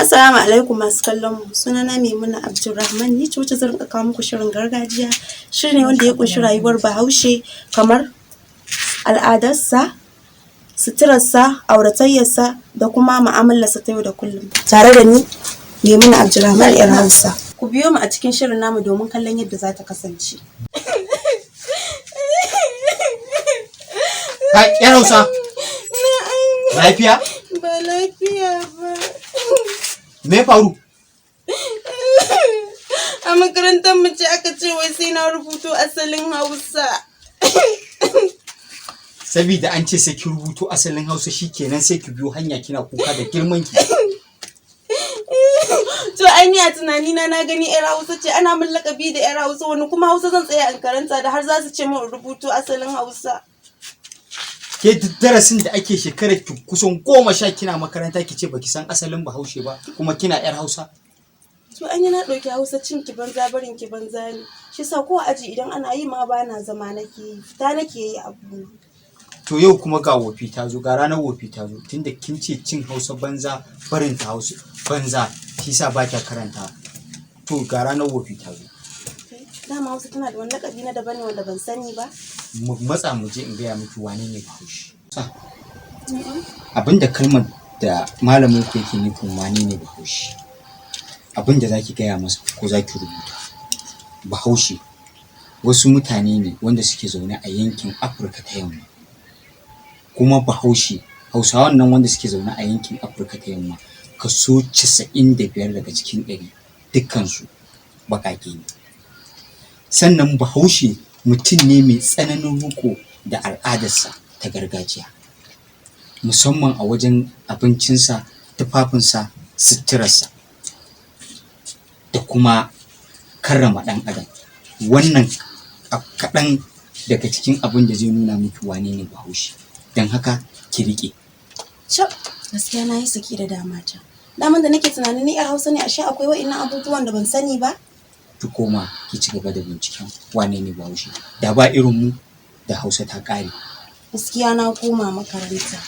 Assalamu alaikum masu kallon mu. Sunana Maimuna Abdulrahman, ni ce wacce zan rinƙa kawo muku shirin gargajiya. Shiri ne wanda ya ƙunshi rayuwar Bahaushe kamar al'adarsa, suturarsa, auratayyarsa da kuma mu'amalarsa ta yau da kullum. Tare da ni Maimuna Abdulrahman 'yar Hausa. Ku biyo mu a cikin shirin namu domin kallon yadda za ta kasance. Kai, 'yar Hausa. Lafiya? Ba lafiya ba. Me ya faru? A makarantar mu ce aka ce wai sai na rubuto asalin Hausa. Sabida an ce sai ki rubuto asalin Hausa, shikenan sai ki biyo hanya kina kuka da girman ki. To ai ni a tunanina na gani 'yar Hausa ce, ana min lakabi da 'yar Hausa, wani kuma Hausa zan tsaya in karanta da har za su ce min in rubuto asalin Hausa? Ke, duk darasin da ake shekarar ki kusan 10 kina makaranta, ki ce baki san asalin Bahaushe ba, kuma kina 'yar Hausa. To ai ni na ɗauki Hausa cin ki banza barin ki banza ne. Shi sa ko a aji idan ana yi ma ba na zama nake yi, fita nake yi abu. To yau kuma ga wofi ta zo, ga ranar wofi ta zo, tunda kin ce cin Hausa banza barin ta Hausa banza, shi sa ba kya karanta. To ga ranar wofi ta zo. Dama Hausa tana da wani lakabi na daban ne wanda ban sani ba. Mu matsa mu je in gaya miki wane ne Bahaushe. Abinda kalmar da malamin ku yake nufin wane ne Bahaushe. Abinda za ki gaya masa ko za ki rubuta. Bahaushe wasu mutane ne wanda suke zaune a yankin Afirka ta Yamma. Kuma Bahaushe, Hausawan nan wanda suke zaune a yankin Afirka ta Yamma, kaso 95 daga cikin 100 dukkansu baƙaƙe ne. Sannan Bahaushe mutum ne mai tsananin riƙo da al'adarsa ta gargajiya, musamman a wajen abincinsa, tufafinsa, suturarsa da kuma karrama ɗan adam. Wannan kaɗan daga cikin abin da zai nuna miki wane ne Bahaushe. Don haka ki riƙe. Cap, gaskiya na yi saki da damata. Daman da nake tunanin ni 'yar Hausa ne, ashe akwai wa'innan abubuwan da ban sani ba. Ki koma ki ci gaba da binciken wane ne Bahaushe. Da ba irin mu da Hausa ta ƙare. Gaskiya na koma makaranta.